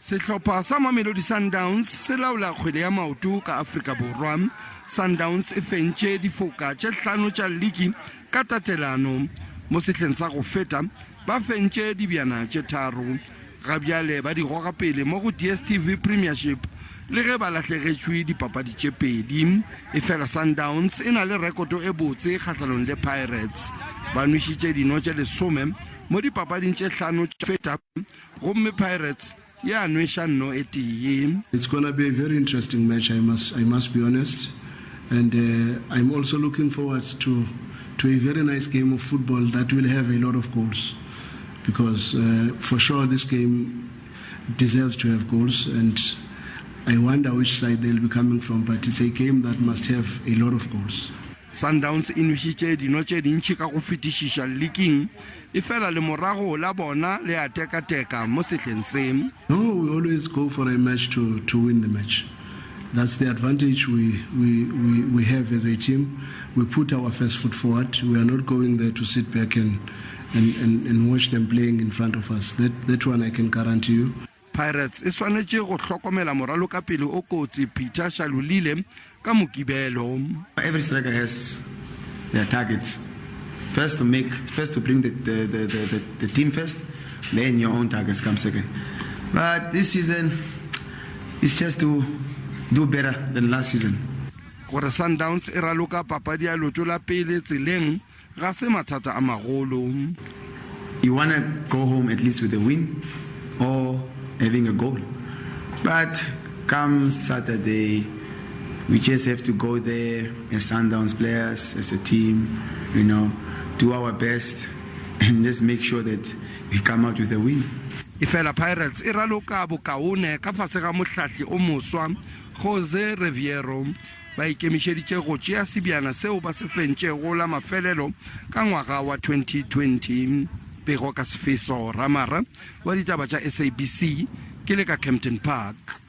Sehlopha sa Mamelodi Sundowns se laola kgwele ya maoto ka Afrika Borwa. Sundowns e fentše difoka tše hlano tša liki ka tatelano. Mo sehleng sa go feta ba fentše dibjana tše tharo. Ga bjale ba di goga pele mo go DStv Premiership le ge ba lahlegetšwe dipapadi tše pedi. Efela Sundowns e na le rekoto e botse kgahlanong le Pirates. Ba nwešitše dino tše lesome mo dipapading tše hlano tša feta gomme Pirates ya nweša nno e tee. It's gonna be a very interesting match I must I must be honest and I'm also looking forward to to a very nice game of football that will have a lot of goals because for sure this game deserves to have goals and I wonder which side they'll be coming from but it's a game that must have a lot of goals. Sundowns e nwešitše dino tše dintši ka go fetišiša liking, efela lemorago la bona le a tekateka mo sehleng se. No, we always go for a match to, to win the match. That's the advantage we, we, we, we have as a team. We put our first foot forward. We are not going there to sit back and, and, and, and watch them playing in front of us. That, that one I can guarantee you. Pirates e swanetše go hlokomela moralokapele o kotsi Peter Shalulile ka Mokibelo. Every striker has their targets, first to make, first to bring the, the, the, the, the team first, then your own targets come second. But this season, it's just to do better than last season. Gore Sundowns e raloka papadi ya leoto la pele tseleng ga se mathata a magolo. You wanna go home at least with a win or having a goal but come Saturday we just have to go there as Sundowns players, as a team, you know, do our best and just make sure that we come out with a win. Efela Pirates e raloka bokaone ka fase ga mohlahli o moswa Jose Riveiro. Ba ikemišeditše go tšea sebjana seo ba se fentšego la mafelelo ka ngwaga wa 2020. Pego ka Sefeso Ramara wa ditaba tša SABC ke le ka Kempton Park.